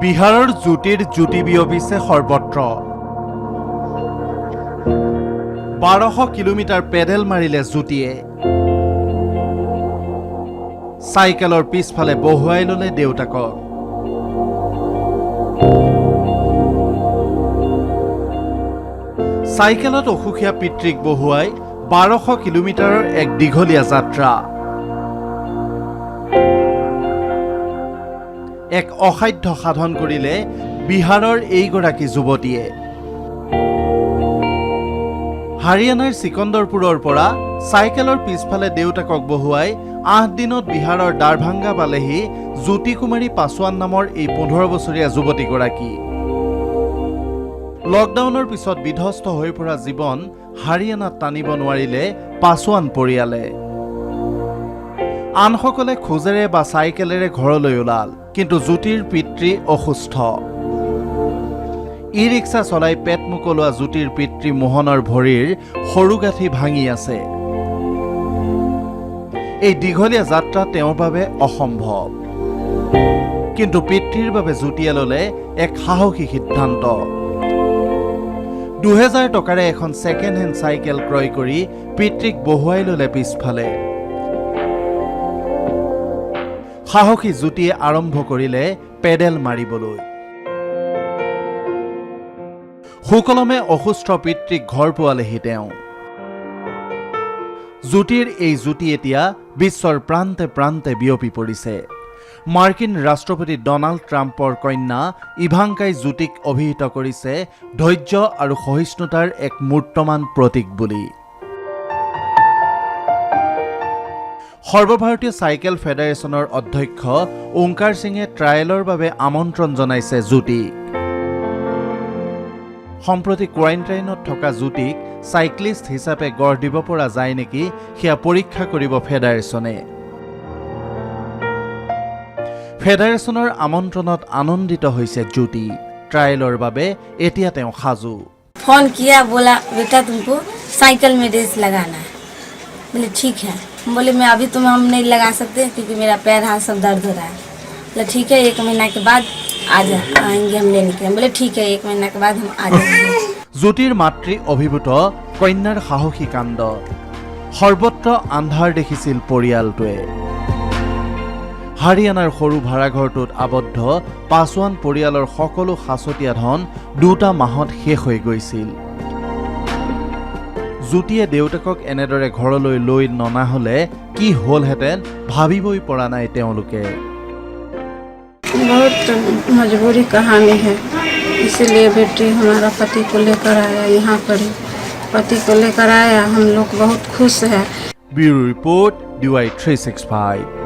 বিহাৰৰ জ্যোতিৰ জ্যোতি বিয়পিছে সৰ্বত্ৰ। 1200 কিলোমিটাৰ পেডেল মাৰিলে জ্যোতিয়ে। চাইকেলৰ পিছফালে বহুৱাই ল'লে দেউতাকক। চাইকেলত অসুখীয়া পিতৃক বহুৱাই 1200 কিলোমিটাৰৰ এক দীঘলীয়া যাত্ৰা। এক অসাধ্য সাধন কৰিলে বিহাৰৰ এইগৰাকী যুৱতীয়ে। হাৰিয়ানাৰ চিকন্দৰপুৰৰ পৰা চাইকেলৰ পিছফালে দেউতাকক বহুৱাই 8 দিনত বিহাৰৰ দাৰভাংগা পালেহি জ্যোতি কুমাৰী পাছোৱান নামৰ এই 15 বছৰীয়া যুৱতীগৰাকী। লকডাউনৰ পিছত বিধ্বস্ত হৈ পৰা জীৱন হাৰিয়ানাত টানিব নোৱাৰিলে পাছোৱান পৰিয়ালে। আনসকলে খোজেৰে বা চাইকেলেৰে ঘৰলৈ ওলাল, কিন্তু জ্যোতিৰ পিতৃ অসুস্থ। ই ৰিক্সা চলাই পেট মোকলোৱা জ্যোতিৰ পিতৃ মোহনৰ ভৰিৰ সৰু গাঁঠি ভাঙি আছে। এই দীঘলীয়া যাত্ৰা তেওঁৰ বাবে অসম্ভৱ। কিন্তু পিতৃৰ বাবে জ্যোতিয়ে ল'লে এক সাহসী সিদ্ধান্ত। 2000 টকাৰে এখন ছেকেণ্ড হেণ্ড চাইকেল ক্ৰয় কৰি পিতৃক বহুৱাই ল'লে পিছফালে। সাহসী জ্যোতিয়ে আৰম্ভ কৰিলে পেডেল মাৰিবলৈ। সুকলমে অসুস্থ পিতৃক ঘৰ পোৱালেহি তেওঁ। জ্যোতিৰ এই জ্যোতি এতিয়া বিশ্বৰ প্ৰান্তে প্ৰান্তে বিয়পি পৰিছে। মাৰ্কিন ৰাষ্ট্ৰপতি ডনাল্ড ট্ৰাম্পৰ কন্যা ইভাংকাই জ্যোতিক অভিহিত কৰিছে ধৈৰ্য আৰু সহিষ্ণুতাৰ এক মূৰ্তমান প্ৰতীক বুলি। সৰ্বভাৰতীয় চাইকেল ফেডাৰেশ্যনৰ অধ্যক্ষ ওংকাৰ সিঙে ট্ৰায়েলৰ বাবে আমন্ত্ৰণ জনাইছে জ্যোতিক। সম্প্ৰতি কোৱাৰেণ্টাইনত থকা জ্যোতিক চাইক্লিষ্ট হিচাপে গঢ় দিব পৰা যায় নেকি, সেয়া পৰীক্ষা কৰিব ফেডাৰেশ্যনে। ফেডাৰেশ্যনৰ আমন্ত্ৰণত আনন্দিত হৈছে জ্যোতি। ট্ৰায়েলৰ বাবে এতিয়া তেওঁ সাজু। फोन किया, बोला, बेटा, तुमको साइकिल में रेस लगाना है। बोले, ठीक है। हम बोले, मैं अभी तो हम नहीं लगा सकते क्योंकि मेरा पैर हाथ सब दर्द हो रहा है। बोले, ठीक है, एक महीना के बाद आ जा, आएंगे हम लेने के लिए। हम बोले, ठीक है, एक महीना के बाद हम आ जाएंगे। জ্যোতিৰ মাতৃ অভিভূত কন্যাৰ সাহসী কাণ্ড। সৰ্বত্ৰ আন্ধাৰ দেখিছিল পৰিয়ালটোৱে। হাৰিয়ানাৰ সৰু ভাড়াঘৰটোত আবদ্ধ পাছোৱান পৰিয়ালৰ সকলো সাঁচতীয়া ধন দুটা মাহত শেষ হৈ গৈছিল। জ্যোতিয়ে দেউতাকক এনেদৰে ঘৰলৈ লৈ ননা হ'লে কি হ'লহেঁতেন, ভাবিবই পৰা নাই তেওঁলোকে। बहुत मजबूरी कहानी है, इसीलिए बेटी हमारा पति को लेकर आया। यहाँ पर ही पति को लेकर आया। हम लोग बहुत खुश है। Bureau report, DY 365.